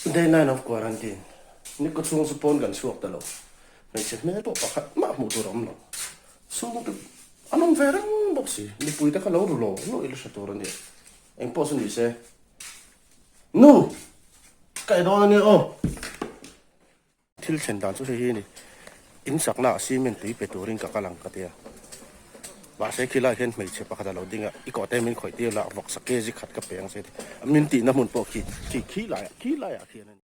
Day 9 of quarantine ni kaw chhung chu pawn kan chhuak ta lo. Hmeichhe hmel pawh pakhat mah hmuh tur a awm lo. Chhungte an awm ve reng bawk si. Mipui te kha lo ru lo lo ila hre tur a nia. Eng pawh chu ni se. Nu! Ka ei dawn a nia aw. Thil thlen dan chu hei hi a ni. In sakna ah cement tui pe turin ka kal ang ka ti a. Mahse khilai hian hmeichhe pakhat a lo ding a, i kawh te min khawih tir la, vawksa kg khat ka pe ang che ti. Min tihna hmun pawh khi khi khi laiah khi laiah khian a ni.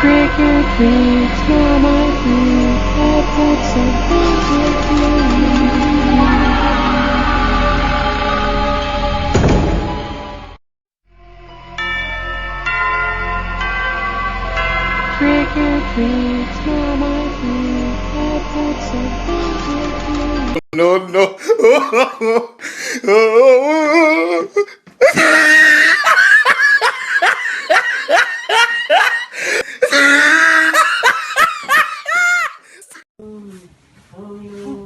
Trick or treat, smell my feet, I've got something good for you. Trick or treat, smell my feet, I've got something good for you. No, no.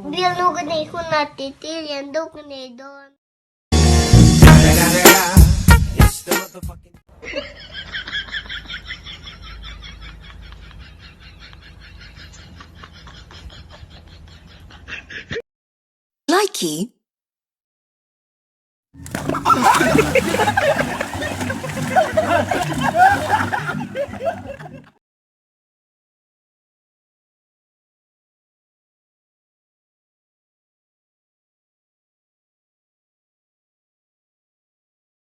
Bialnu ka nei hunah titi lian deuh ka nei dawn. Likey.